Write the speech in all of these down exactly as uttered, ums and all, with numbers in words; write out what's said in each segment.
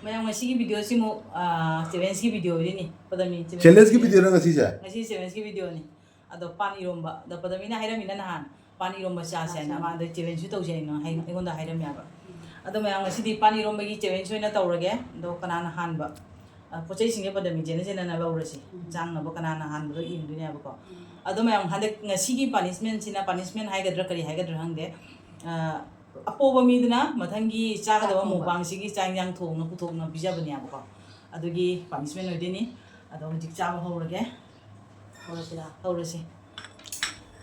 ꯃꯌꯥꯝ, ꯉꯁꯤꯒꯤ ꯚꯤꯗꯤꯑꯣꯁꯤꯃꯨꯛ ꯆꯦꯂꯦꯟꯖꯀꯤ ꯚꯤꯗꯤꯑꯣ ꯑꯣꯏꯗꯣꯏꯅꯤ꯫ ꯄꯗꯃꯤ, ꯆꯦꯂꯦꯟꯖꯀꯤ ꯚꯤꯗꯤꯑꯣꯔ ꯉꯁꯤꯁꯦ? ꯉꯁꯤ ꯆꯦꯂꯦꯟꯖꯀꯤ ꯚꯤꯗꯤꯑꯣꯅꯤ꯫ ꯑꯗꯣ ꯄꯥꯟ ꯏꯔꯣꯝꯕ, ꯑꯗꯣ ꯄꯗꯃꯤꯅ ꯍꯥꯏꯔꯝꯃꯤꯅ ꯅꯍꯥꯟ ꯄꯥꯟ ꯏꯔꯣꯝꯕ ꯆꯥꯁꯦꯅ꯫ ꯃꯥ ꯑꯗ ꯆꯦꯂꯦꯟꯖꯁꯨ ꯇꯧꯁꯦ ꯍꯥꯏꯅ ꯑꯩꯉꯣꯟꯗ ꯍꯥꯏꯔꯝꯃꯦꯕ꯫ ꯑꯗꯣ ꯃꯌꯥꯝ, ꯉꯁꯤꯗꯤ ꯄꯥꯟ ꯏꯔꯣꯝꯕꯒꯤ ꯆꯦꯂꯦꯟꯖ ꯑꯣꯏꯅ ꯇꯧꯔꯒꯦ꯫ ꯑꯗꯣ ꯀꯅꯥꯅ ꯍꯥꯟꯕ? ꯄꯣꯠ ꯆꯩꯁꯤꯡꯁꯦ ꯄꯗꯃꯤ ꯆꯦꯟꯅ ꯆꯦꯟꯅꯅ ꯂꯧꯔꯁꯤ꯫ ꯆꯥꯡꯅꯕ ꯀꯅꯥꯅ ꯍꯥꯟꯕꯗꯣ ꯏꯟꯗꯣꯏꯅꯦꯕꯀꯣ꯫ ꯑꯗꯣ ꯃꯌꯥꯝ, ꯍꯟꯗꯛ ꯉꯁꯤꯒꯤ ꯄꯥꯅꯤꯁꯃꯦꯟꯁꯤꯅ, ꯄꯥꯅꯤꯁꯃꯦꯟ ꯍꯥꯏꯒꯗ꯭ꯔꯥ ꯀꯔꯤ ꯍꯥꯏꯒꯗ꯭ꯔꯥ ꯈꯪꯗꯦ, ꯑꯄꯣꯕ ꯃꯤꯗꯨꯅ ꯃꯊꯪꯒꯤ ꯆꯥꯒꯗꯕ ꯃꯨꯛꯕꯥꯡꯁꯤꯒꯤ ꯆꯥꯛ ꯏꯟꯖꯥꯡ ꯊꯣꯡꯅ ꯄꯨꯊꯣꯛꯅ ꯄꯤꯖꯕꯅꯦꯕꯀꯣ꯫ ꯑꯗꯨꯒꯤ ꯄꯥꯅꯤꯁꯃꯦꯟ ꯑꯣꯏꯗꯣꯏꯅꯤ꯫ ꯑꯗꯣ ꯍꯧꯖꯤꯛ ꯆꯥꯕ ꯍꯧꯔꯒꯦ꯫ ꯍꯧꯔꯁꯤꯔꯥ? ꯍꯧꯔꯁꯤ꯫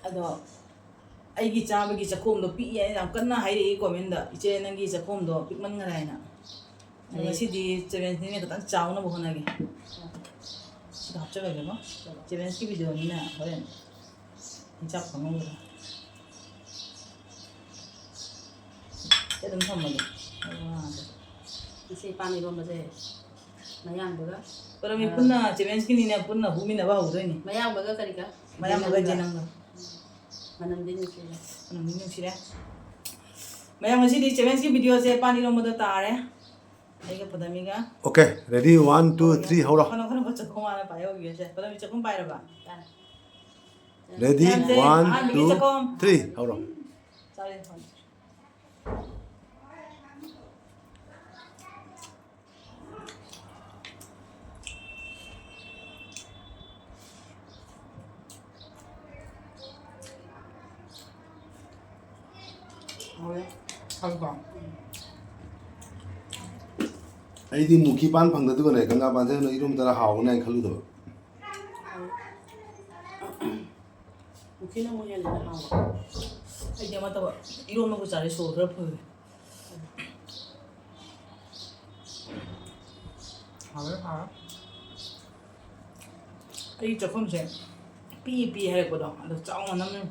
ꯑꯗꯣ ꯑꯩꯒꯤ ꯆꯥꯕꯒꯤ ꯆꯈꯣꯝꯗꯣ ꯄꯤꯛꯏ ꯍꯥꯏꯅ ꯌꯥꯝ ꯀꯟꯅ ꯍꯥꯏꯔꯛꯏ ꯀꯣꯃꯦꯟꯗ, "ꯏꯆꯦ, ꯅꯪꯒꯤ ꯆꯈꯣꯝꯗꯣ ꯄꯤꯛꯃꯟꯈ꯭ꯔꯦ" ꯍꯥꯏꯅ꯫ ꯑꯗꯣ ꯉꯁꯤꯗꯤ ꯆꯦꯂꯦꯟꯖꯅꯤꯅ ꯈꯤꯇꯪ ꯆꯥꯎꯅꯕ ꯍꯣꯠꯅꯒꯦ꯫ ꯁꯤꯗ ꯍꯥꯞꯆꯔꯒꯦꯀꯣ꯫ ꯆꯦꯂꯦꯟꯖꯀꯤ ꯚꯤꯗꯤꯑꯣꯅꯤꯅ ꯍꯣꯔꯦꯟ ꯍꯤꯡꯆꯥꯞ ꯈꯪꯍꯧꯗ꯭ꯔꯦ꯫ ꯁꯤ ꯑꯗꯨꯝ ꯊꯝꯃꯒꯦ꯫ ꯏꯆꯦ ꯄꯥꯟ ꯏꯔꯣꯝꯕꯁꯦ ꯃꯌꯥꯡꯕꯒ ꯄꯔꯃꯤ ꯄꯨꯟꯅ ꯆꯦꯂꯦꯟꯖꯀꯤꯅꯤꯅ ꯄꯨꯟꯅ ꯍꯨꯃꯤꯟꯅꯕ ꯍꯧꯗꯣꯏꯅꯤ꯫ ꯃꯌꯥꯡꯕꯒ ꯀꯔꯤꯒ? ꯃꯌꯥꯡꯕꯒ ꯖꯦꯅꯪꯒ꯫ ꯃꯅꯝꯗꯤ ꯅꯨꯡꯁꯤꯔꯦ꯫ ꯃꯅꯝꯗꯤ ꯅꯨꯡꯁꯤꯔꯦ꯫ ꯃꯌꯥꯝ, ꯉꯁꯤꯗꯤ ꯆꯦꯂꯦꯟꯖꯀꯤ ꯚꯤꯗꯤꯑꯣꯁꯦ ꯄꯥꯟ ꯏꯔꯣꯝꯕꯗ ꯇꯥꯔꯦ꯫ ꯑꯩꯒ ꯄꯗꯃꯤꯒ꯫ Okay, ready, one, two, three, ꯍꯧꯔꯣ꯫ ꯈꯅ ꯈꯅ ꯆꯈꯣꯝ ꯍꯥꯟꯅ ꯄꯥꯏꯍꯧꯈꯤꯒꯦꯁꯦ꯫ ꯄꯗꯃꯤ, ꯆꯈꯣꯝ ꯄꯥꯏꯔꯕ? ꯇꯥꯔꯦ꯫ Ready, ꯌꯥꯝꯗꯦ, one, ꯑꯍꯥꯟꯕꯒꯤ two, ꯆꯈꯣꯝ꯫ Three, ꯍꯧꯔꯣ꯫ ꯆꯥꯔꯦ, ꯍꯣꯏ꯫ ꯍꯥꯎꯔꯦ꯫ ꯍꯥꯎꯕ꯭ꯔꯣ? ꯑꯩꯗꯤ ꯃꯨꯈꯤ ꯄꯥꯟ ꯐꯪꯗꯗꯨꯒꯅꯦ ꯒꯪꯒꯥ ꯄꯥꯟꯁꯦ ꯏꯔꯣꯝ ꯇꯔꯥ ꯍꯥꯎꯒꯅꯤ ꯍꯥꯏꯅ ꯈꯜꯂꯨꯗꯕ꯫ ꯃꯨꯈꯤꯅ ꯑꯃꯨꯛ ꯍꯦꯜꯂꯦ ꯍꯥꯎꯕ꯫ ꯑꯩꯗꯤ ꯑꯃ ꯇꯧꯕ, ꯏꯔꯣꯝꯕꯕꯨ ꯆꯥꯔꯦ, ꯁꯣꯔ ꯈꯔ ꯐꯨꯜꯂꯦ꯫ ꯍꯥꯎꯔꯦ, ꯍꯥꯎꯔꯦ꯫ ꯑꯩ ꯆꯥꯛꯈꯨꯝꯁꯦ ꯄꯤ ꯄꯤ ꯍꯥꯏꯔꯛꯄꯗꯣ, ꯑꯗꯣ ꯆꯥꯎꯅ ꯅꯝꯃꯦ꯫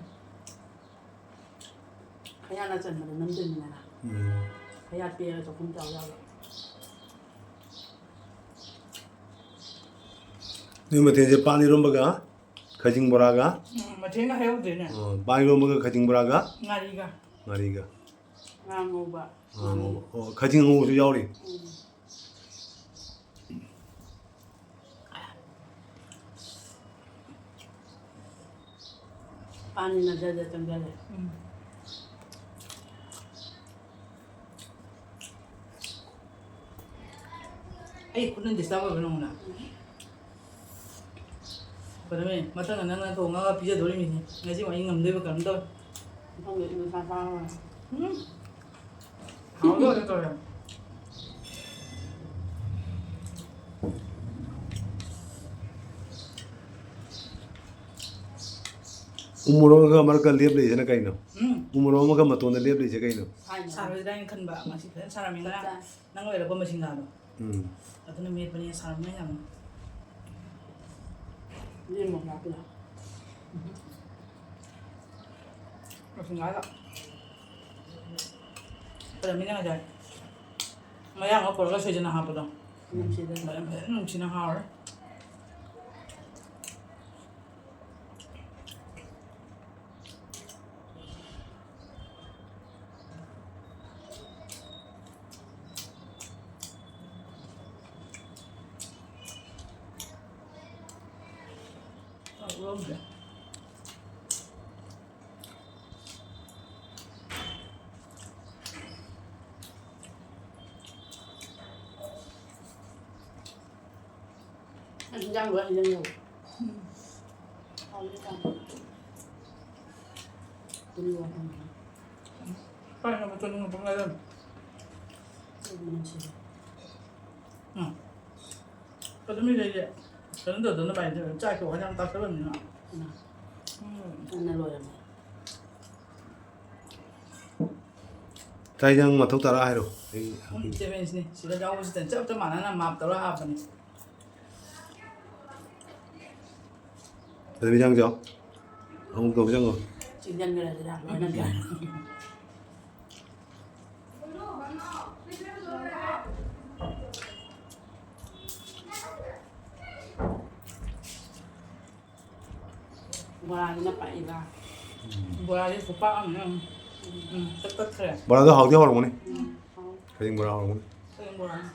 ꯈꯌꯥꯠꯅ ꯆꯟꯕꯗ ꯅꯝꯁꯤꯟꯕꯅꯤꯅ꯫ ꯎꯝ꯫ ꯈꯌꯥꯠ ꯄꯤꯔꯒ ꯆꯥꯛꯈꯨꯝ ꯆꯥꯎ ꯌꯥꯕ꯫ ꯅꯣꯏ ꯃꯊꯦꯜꯁꯦ ꯄꯥꯟ ꯏꯔꯣꯝꯕꯒ ꯈꯖꯤꯡ ꯕꯣꯔꯥꯒ꯫ ꯎꯝ, ꯃꯊꯦꯜꯒ ꯍꯥꯏꯍꯧꯗ꯭ꯔꯦꯅꯦ꯫ ꯑꯣ, ꯄꯥꯟ ꯏꯔꯣꯝꯕꯒ ꯈꯖꯤꯡ ꯕꯣꯔꯥꯒ꯫ ꯉꯥꯔꯤꯒ꯫ ꯉꯥꯔꯤꯒ꯫ ꯉꯥ ꯉꯧꯕ꯫ ꯉꯥ ꯉꯧꯕ꯫ ꯑꯣ, ꯈꯖꯤꯡ ꯉꯧꯕꯁꯨ ꯌꯥꯎꯔꯤ꯫ ꯎꯝ꯫ ꯑꯅꯤꯅ ꯖꯔ ꯖꯔ ꯆꯪꯁꯤꯜꯂꯦ꯫ ꯎꯝ꯫ ꯑꯩ ꯈꯨꯠꯅ disturb ꯑꯣꯏꯕ ꯅꯉꯣꯟꯗ? ꯐꯔꯦꯅꯦ, ꯃꯊꯪꯗ ꯅꯪꯅ ꯊꯣꯡꯉꯒ ꯄꯤꯖꯗꯣꯔꯤꯃꯤꯅꯦ꯫ ꯉꯁꯤ ꯑꯩ ꯉꯝꯗꯣꯏꯕ ꯀꯩꯅꯣꯝ ꯇꯧꯔꯦ꯫ ꯃꯊꯪꯗꯗꯤ ꯅꯁꯥ ꯆꯥꯔꯔꯣꯏ꯫ ꯎꯝ꯫ ꯍꯥꯎꯗꯣꯔꯦ ꯇꯧꯔꯦ꯫ ꯎ ꯃꯣꯔꯣꯛ ꯑꯃꯒ ꯃꯔꯛꯇ ꯂꯦꯞ ꯂꯩꯁꯤꯅ ꯀꯩꯅꯣ? ꯎꯝ꯫ ꯎ ꯃꯣꯔꯣꯛ ꯑꯃꯒ ꯃꯇꯣꯟꯗ ꯂꯦꯞ ꯂꯩꯁꯦ ꯀꯩꯅꯣ? ꯁꯥꯔꯣꯏꯗ꯭ꯔꯥ ꯍꯥꯏꯅ ꯈꯟꯕ, ꯉꯁꯤ ꯐꯖꯅ ꯁꯥꯔꯝꯃꯤ ꯉꯔꯥꯡ꯫ ꯅꯪ ꯂꯩꯔꯛꯄ ꯃꯁꯤꯡꯒꯥꯗꯣ꯫ ꯎꯝ꯫ ꯑꯗꯨꯅ ꯃꯦꯠꯄꯅꯦ, ꯁꯥꯔꯝꯃꯤ ꯌꯥꯝꯅ꯫ ꯃꯁꯤꯡꯒꯥꯗꯣ꯫ ꯁꯥꯔꯝꯃꯤꯅ ꯉꯁꯥꯏ꯫ ꯃꯌꯥꯡ ꯑꯃ ꯄꯨꯔꯒ ꯁꯣꯏꯖꯅ ꯍꯥꯞꯄꯗꯣ꯫ ꯅꯨꯡꯁꯤꯗꯅ꯫ ꯐꯖꯅ ꯅꯨꯡꯁꯤꯅ ꯍꯥꯎꯔꯦ꯫ ꯏꯟꯖꯥꯡꯗꯣ ꯍꯩꯖꯤꯜꯂꯣ꯫ ꯎꯝ꯫ ꯍꯥꯎꯅꯤ ꯆꯥꯕ꯫ ꯇꯨꯅꯤꯡꯀꯣꯛ ꯑꯀꯪꯕꯗꯣ꯫ ꯀꯥꯏꯅꯕ ꯇꯨꯅꯤꯡꯀꯣꯛ ꯄꯪꯂꯩ ꯂꯩꯔꯝꯃꯤ꯫ ꯑꯗꯨ ꯃꯅꯝ ꯅꯨꯡꯁꯤꯕ꯫ ꯎꯝ꯫ ꯑꯗꯨ ꯃꯤꯈꯩꯁꯦ ꯀꯩꯅꯣ ꯇꯧꯗꯅ ꯚꯥꯏ, ꯆꯥꯛꯀꯤ ꯋꯥ ꯌꯥꯝ ꯇꯥꯛꯁꯜꯂꯝꯅꯤꯅ꯫ ꯎꯝ꯫ ꯎꯝ꯫ ꯉꯟꯅ ꯂꯣꯏꯔꯝꯃꯦ꯫ ꯆꯥꯛ ꯏꯟꯖꯥꯡ ꯃꯊꯧ ꯇꯥꯔꯛ ꯍꯥꯏꯔꯣ? ꯑꯩ ꯎꯝ, ꯍꯪꯕꯤꯒꯦ꯫ ꯆꯦꯕꯦꯟꯁꯅꯤ꯫ ꯁꯤꯗ ꯌꯥꯎꯕꯁꯤꯗ ꯆꯞ ꯆꯞ ꯃꯥꯟꯅꯅ ꯃꯥꯞ ꯇꯧꯔ ꯍꯥꯞꯄꯅꯤ꯫ ꯑꯗꯨ ꯏꯟꯖꯥꯡꯁꯦ ꯑꯃꯨꯛ ꯇꯧꯕ ꯆꯪꯉꯣ꯫ ꯆꯤꯡꯁꯤꯟꯈ꯭ꯔꯁꯤꯔꯥ ꯂꯣꯏꯅ? ꯕꯣꯔꯥꯁꯤꯅ ꯄꯥꯛꯏꯕ꯫ ꯕꯣꯔꯥꯁꯦ ꯈꯨꯄꯥꯛ ꯑꯃꯅꯦ꯫ ꯎꯝ, ꯇꯠ ꯇꯠꯈ꯭ꯔꯦ꯫ ꯕꯣꯔꯥꯗꯣ ꯍꯥꯎꯗꯤ ꯍꯥꯎꯔꯝꯒꯅꯤ꯫ ꯎꯝ, ꯍꯥꯎ꯫ ꯀꯛꯆꯤꯡ ꯕꯣꯔꯥ ꯍꯥꯎꯔꯝꯒꯅꯤ꯫ ꯀꯛꯆꯤꯡ ꯕꯣꯔꯥꯅꯤ꯫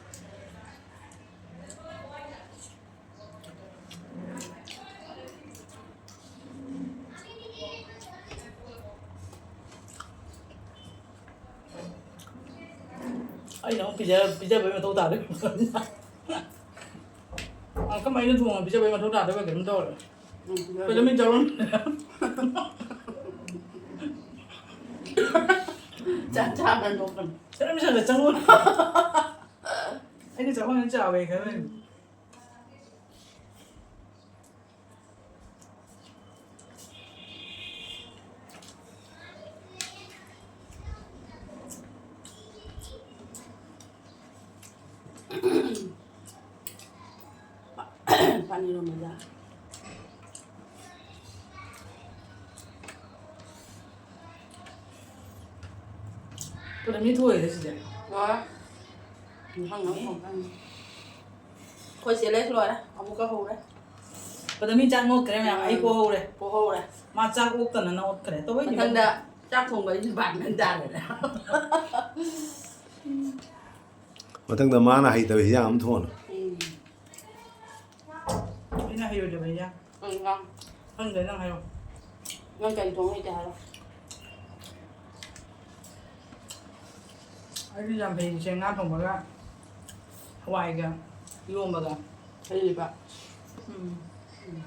ꯑꯩꯅ ꯑꯃꯨꯛ ꯄꯤꯖ-, ꯄꯤꯖꯕꯩ ꯃꯊꯧ ꯇꯥꯗꯣꯏ꯫ ꯑ, ꯀꯃꯥꯏꯅ ꯊꯣꯡꯉ ꯄꯤꯖꯕꯩ ꯃꯊꯧ ꯇꯥꯗꯣꯏꯕ? ꯀꯩꯅꯣꯝ ꯇꯧꯔꯦ꯫ ꯎꯝ, ꯄꯤꯖꯕ꯫ ꯑꯩꯈꯣꯏ ꯆꯠꯂꯣ꯫ ꯆꯥꯛ ꯆꯥꯕ ꯅꯣꯛꯄꯅꯤ꯫ ꯆꯠꯂꯣ, ꯆꯠꯂꯣ, ꯆꯪꯉꯣ꯫ ꯑꯩꯒ ꯆꯞ ꯃꯥꯟꯅ ꯆꯥꯎꯋꯦ ꯈꯜꯂꯦ꯫ पानी लो मजा। ꯄꯨꯂꯞ ꯃꯤ ꯊꯣꯛꯏꯔꯦ ꯁꯤꯗꯤ꯫ ꯂꯣꯏꯔꯦ꯫ ꯏꯟꯁꯥꯡ ꯌꯥꯝ ꯊꯣꯡꯉꯦ꯫ ꯑꯩꯈꯣꯏ ꯆꯦ ꯂꯩꯁꯨ ꯂꯣꯏꯔꯦ꯫ ꯑꯃꯨꯛꯀ ꯍꯧꯔꯦ꯫ ꯄꯨꯂꯞ ꯃꯤ ꯆꯥꯛ ꯅꯣꯠꯈ꯭ꯔꯦ ꯃꯌꯥꯝ꯫ ꯑꯩ ꯄꯣꯍꯧꯔꯦ꯫ ꯄꯣꯍꯧꯔꯦ꯫ ꯃꯥ ꯆꯥꯛ ꯑꯣꯛꯇꯅ ꯅꯪ ꯑꯣꯠꯈ꯭ꯔꯦ꯫ ꯇꯧꯕꯩꯅꯦ꯫ ꯃꯊꯪꯗ ꯆꯥꯛ ꯊꯣꯡꯕ ꯑꯩꯁꯨ ꯄꯥꯔꯠꯅꯔ ꯇꯥꯔꯦꯅꯦ꯫ ꯃꯊꯪꯗ ꯃꯥꯅ ꯍꯩꯇꯕ ꯍꯤꯟꯖꯥꯡ ꯑꯃ ꯊꯣꯡꯉꯣ꯫ ꯎꯝ꯫ ꯑꯩꯅ ꯍꯩꯔꯣꯏꯗꯕ ꯍꯤꯟꯖꯥꯡ꯫ ꯀꯩ ꯍꯤꯟꯖꯥꯡ? ꯈꯪꯗꯦ, ꯅꯪ ꯍꯥꯏꯔꯣ꯫ ꯅꯪ ꯀꯩ ꯊꯣꯡ ꯍꯩꯇꯦ ꯍꯥꯏꯔꯣ? ꯑꯩꯗꯤ ꯌꯥꯝ ꯍꯩꯔꯤꯁꯦ ꯉꯥ ꯊꯣꯡꯕꯒ ꯍꯋꯥꯏꯒ ꯏꯔꯣꯝꯕꯒ꯫ ꯍꯩꯔꯤꯕ? ꯎꯝ꯫ ꯎꯝ꯫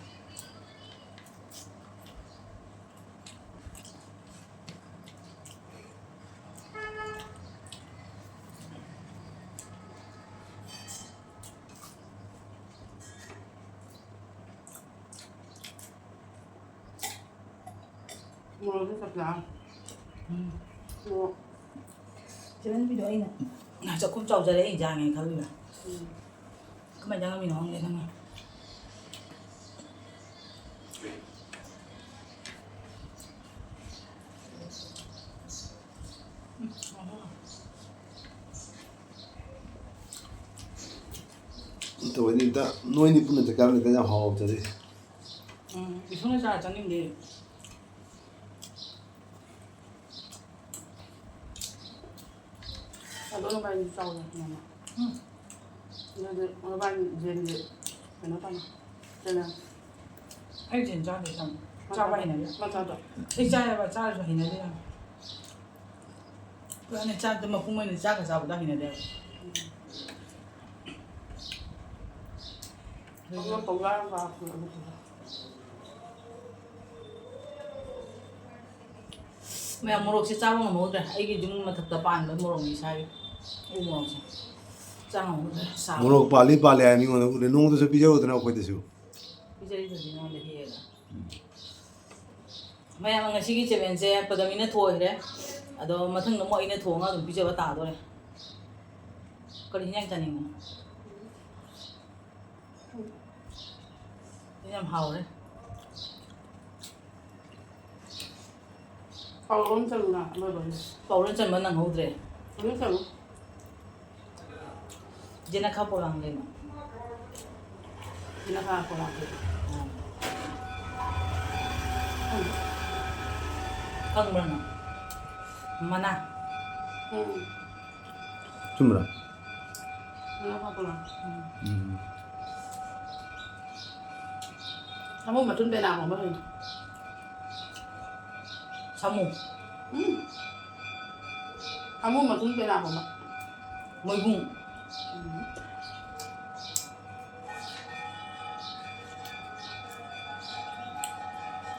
ꯃꯣꯔꯣꯛꯁꯨ ꯆꯞ ꯆꯥꯔꯦ꯫ ꯎꯝ꯫ ꯃꯣꯔꯣꯛ꯫ ꯆꯦ ꯂꯟꯕꯤꯗꯣ ꯑꯩꯅ ꯆꯥꯛꯈꯨꯝ ꯆꯥꯎꯖꯔꯦ, ꯑꯩ ꯏꯟꯖꯥꯡꯅꯦ ꯈꯜꯂꯤꯕ꯫ ꯎꯝ꯫ ꯀꯃꯥꯏꯅ ꯆꯪꯉꯝꯃꯤꯅꯣ ꯈꯪꯗꯦ ꯅꯪꯅ꯫ ꯇꯧꯕꯩꯗꯤ ꯑꯝꯇ ꯅꯣꯏꯅꯤ ꯄꯨꯟꯅ ꯆꯠꯀꯥꯟꯗ ꯌꯥꯝ ꯍꯥꯎꯕ ꯆꯥꯖꯩ꯫ ꯎꯝ, ꯏꯁꯨꯡꯅ ꯆꯥ ꯆꯥꯅꯤꯡꯗꯦ꯫ ꯑꯗꯣ ꯅꯕꯥꯅꯤ ꯆꯥꯎꯅ ꯃꯥꯃ꯫ ꯎꯝ꯫ ꯑꯗꯨꯗꯤ ꯅꯕꯥꯅꯤ ꯖꯦꯟꯗꯤ ꯀꯩꯅꯣ ꯇꯧꯅ꯫ ꯀꯩꯅꯣ? ꯑꯩ ꯖꯦꯟ ꯆꯥꯗꯦ ꯆꯥꯕ꯫ ꯆꯥꯕ ꯍꯩꯅꯗꯦ꯫ ꯃꯆꯥꯗꯣ꯫ ꯑꯩ ꯆꯥꯏꯌꯦꯕ, ꯆꯥꯔꯁꯨ ꯍꯩꯅꯗꯦ ꯌꯥꯝ꯫ ꯑꯗꯨꯅꯦ, ꯆꯥꯛꯇ ꯃꯄꯨꯝ ꯑꯣꯏꯅ ꯆꯥꯛꯀ ꯆꯥꯕꯗꯣ ꯍꯩꯅꯗꯦꯕ꯫ ꯑꯗꯨꯒ ꯄꯧꯂꯥ ꯑꯃꯒ ꯍꯥꯞꯄꯒ ꯑꯃꯨꯛ ꯃꯌꯥꯝ, ꯃꯣꯔꯣꯛꯁꯦ ꯆꯥꯕ ꯉꯝꯍꯧꯗ꯭ꯔꯦ꯫ ꯑꯩꯒꯤ ꯌꯨꯝ ꯃꯊꯛꯇ ꯄꯥꯟꯕ ꯃꯣꯔꯣꯛꯅꯤ ꯏꯁꯥꯒꯤ꯫ ꯎ ꯃꯣꯔꯣꯛꯁꯦ꯫ ꯆꯥ ꯉꯝꯍꯧꯗ꯭ꯔꯦ꯫ ꯁꯥꯕ꯫ ꯃꯣꯔꯣꯛ ꯄꯥꯜꯂꯤ ꯄꯥꯜꯂꯤ ꯍꯥꯏ ꯃꯤꯉꯣꯟꯗ ꯎꯠꯂꯦ꯫ ꯅꯣꯡꯃꯇꯁꯨ ꯄꯤꯖꯔꯨꯗꯅ ꯑꯩꯈꯣꯏꯗꯁꯨ꯫ ꯄꯤꯖꯔꯤꯗꯨꯗꯤ ꯅꯉꯣꯟꯗ ꯍꯦꯛꯑꯒ꯫ ꯃꯌꯥꯝ, ꯉꯁꯤꯒꯤ challengeꯁꯦ ꯄꯗꯃꯤꯅ ꯊꯣꯏꯈ꯭ꯔꯦ꯫ ꯑꯗꯣ ꯃꯊꯪꯗ ꯑꯃꯨꯛ ꯑꯩꯅ ꯊꯣꯡꯉꯒ ꯑꯗꯨꯝ ꯄꯤꯖꯕ ꯇꯥꯗꯣꯔꯦ꯫ ꯀꯔꯤ ꯍꯤꯟꯖꯥꯡ ꯆꯥꯅꯤꯡꯉꯤ? ꯌꯥꯝ ꯍꯥꯎꯔꯦ꯫ ꯄꯥꯎꯔꯧ ꯑꯃ ꯆꯪꯉꯤꯅ ꯑꯅꯧꯕꯒꯤ꯫ ꯄꯥꯎꯔꯧ ꯆꯟꯕ ꯅꯪꯍꯧꯗ꯭ꯔꯦ꯫ ꯑꯗꯨꯝ ꯆꯪꯉꯨ꯫ ꯖꯦꯅꯈꯥ ꯄꯣꯂꯥꯡ ꯂꯩꯅ꯫ ꯖꯦꯅꯈꯥ ꯄꯣꯂꯥꯡ ꯂꯩꯅ꯫ ꯑꯥ꯫ ꯈꯪꯕ꯭ꯔꯥ ꯅꯪ? ꯃꯅꯥ꯫ ꯎꯝ꯫ ꯆꯨꯝꯕ꯭ꯔꯥ? ꯖꯦꯅꯈꯥ ꯄꯣꯂꯥꯡ꯫ ꯎꯝ꯫ ꯎꯝ꯫ ꯁꯥꯃꯨ ꯃꯊꯨꯟ ꯄꯦꯅꯥ ꯈꯣꯡꯕ ꯀꯩꯅꯣ? ꯁꯥꯃꯨ꯫ ꯎꯝ꯫ ꯁꯥꯃꯨ ꯃꯊꯨꯟ ꯄꯦꯅꯥ ꯈꯣꯡꯕ꯫ ꯃꯣꯏꯕꯨꯡ꯫ ꯎꯝ꯫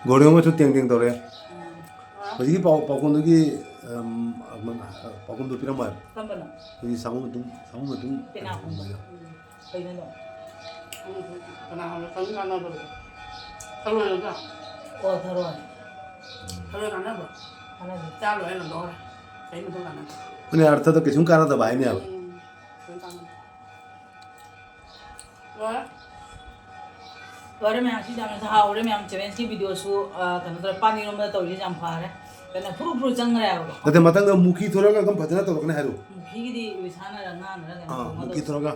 ꯒꯣꯔꯦ ꯑꯃꯁꯨ ꯇꯦꯡ ꯇꯦꯡ ꯇꯧꯔꯦ꯫ ꯎꯝ꯫ ꯍꯧꯖꯤꯛꯀꯤ ꯄꯥꯎ-, ꯄꯥꯎꯈꯣꯟꯗꯨꯒꯤ, ꯎꯝ, ꯄꯥꯎꯈꯣꯟꯗꯨ ꯄꯤꯔꯝꯃꯣ ꯍꯥꯏꯕ꯫ ꯀꯔꯝꯕꯅꯣ? ꯍꯧꯖꯤꯛ ꯁꯥꯃꯨ ꯃꯊꯨꯟ, ꯁꯥꯃꯨ ꯃꯊꯨꯟ ꯄꯦꯅꯥ ꯈꯣꯡꯕ꯫ ꯎꯝ꯫ ꯀꯩꯅꯣꯗꯣ? ꯀꯅꯥ ꯍꯥꯏꯕ? ꯀꯔꯤ ꯀꯥꯟꯅꯕꯗꯣ? ꯊꯔꯣꯏ ꯅꯠꯇ꯭ꯔꯣ? ꯑꯣ, ꯊꯔꯣꯏ꯫ ꯊꯔꯣꯏ ꯀꯥꯟꯅꯕ꯭ꯔꯣ? ꯀꯥꯟꯅꯗꯦ꯫ ꯆꯥ ꯂꯣꯏꯔ ꯂꯪꯊꯣꯛꯈ꯭ꯔꯦ꯫ ꯀꯩꯝ ꯃꯊꯧ ꯀꯥꯟꯅꯗꯦ꯫ ꯑꯗꯨꯅꯦ, ꯑꯔꯊꯗ ꯀꯩꯁꯨꯝ ꯀꯥꯟꯅꯗꯕ ꯍꯥꯏꯅꯦꯕ꯫ ꯎꯝ, ꯀꯩꯝ ꯀꯥꯟꯅꯗꯦ꯫ ꯂꯣꯏꯔꯦ꯫ ꯂꯣꯏꯔꯦ ꯃꯌꯥꯝ, ꯁꯤꯁꯦ ꯌꯥꯝꯅ ꯍꯥꯎꯔꯦ ꯃꯌꯥꯝ꯫ Challengeꯀꯤ videoꯁꯨ, ꯑ, ꯀꯩꯅꯣ ꯇꯧꯔꯦ, ꯄꯥꯟ ꯏꯔꯣꯟꯕꯗ ꯇꯧꯔꯤꯁꯦ ꯌꯥꯝ ꯐꯔꯦ꯫ ꯀꯩꯅꯣ ꯐꯨꯔꯨ ꯐꯨꯔꯨ ꯆꯪꯈ꯭ꯔꯦ ꯍꯥꯏꯕꯀꯣ꯫ ꯅꯠꯇꯦ, ꯃꯊꯪꯗ ꯃꯨꯀꯤ ꯊꯣꯔꯒ ꯑꯗꯨꯝ ꯐꯖꯅ ꯇꯧꯔꯛꯀꯅꯤ ꯍꯥꯏꯔꯣ꯫ ꯃꯨꯀꯤꯒꯤꯗꯤ ꯏꯁꯥꯅ ꯉꯥꯡꯅꯔꯒ ꯀꯩꯅꯣ ꯑꯥ, ꯊꯣꯡꯉꯗꯧꯁꯦ꯫ ꯃꯨꯀꯤ ꯊꯣꯔꯒ꯫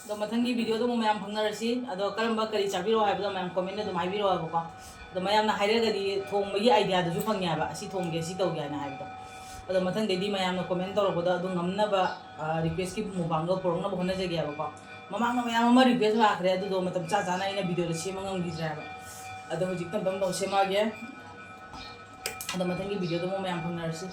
ꯑꯗꯣ ꯃꯊꯪꯒꯤ videoꯗ ꯑꯃꯨꯛ ꯃꯌꯥꯝ ꯐꯪꯅꯔꯁꯤ꯫ ꯑꯗꯣ ꯀꯔꯝꯕ ꯀꯔꯤ ꯆꯥꯕꯤꯔꯛꯑꯣ ꯍꯥꯏꯕꯗꯣ ꯃꯌꯥꯝ commentꯗ ꯑꯗꯨꯝ ꯍꯥꯏꯕꯤꯔꯛꯑꯣ ꯍꯥꯏꯕꯀꯣ꯫ ꯑꯗꯣ ꯃꯌꯥꯝꯅ ꯍꯥꯏꯔꯒꯗꯤ ꯊꯣꯡꯕꯒꯤ ideaꯗꯨꯁꯨ ꯐꯪꯉꯦ ꯍꯥꯏꯕ, ꯑꯁꯤ ꯊꯣꯡꯒꯦ, ꯁꯤ ꯇꯧꯒꯦ ꯍꯥꯏꯅ ꯍꯥꯏꯕꯗꯣ꯫ ꯑꯗꯣ ꯃꯊꯪꯗꯩꯗꯤ ꯃꯌꯥꯝꯅ comment ꯇꯧꯔꯛꯄꯗꯣ ꯑꯗꯨ ꯉꯝꯅꯕ, ꯑ, requestꯀꯤ mukbangꯗꯣ ꯄꯨꯔꯛꯅꯕ ꯍꯣꯠꯅꯖꯒꯦ ꯍꯥꯏꯕꯀꯣ꯫ ꯃꯃꯥꯡꯗ ꯃꯌꯥꯝ ꯑꯃ request ꯂꯥꯛꯈ꯭ꯔꯦ, ꯑꯗꯨꯗꯣ ꯃꯇꯝ ꯆꯥ ꯆꯥꯅ ꯑꯩꯅ videoꯗꯣ ꯁꯦꯝꯕ ꯉꯝꯈꯤꯗ꯭ꯔꯦ ꯍꯥꯏꯕ꯫ ꯑꯗꯣ ꯍꯧꯖꯤꯛ ꯇꯞ ꯇꯞꯅ ꯇꯧ ꯁꯦꯝꯃꯛꯑꯒꯦ꯫ ꯑꯗꯣ ꯃꯊꯪꯒꯤ videoꯗ ꯑꯃꯨꯛ ꯃꯌꯥꯝ ꯐꯪꯅꯔꯁꯤ꯫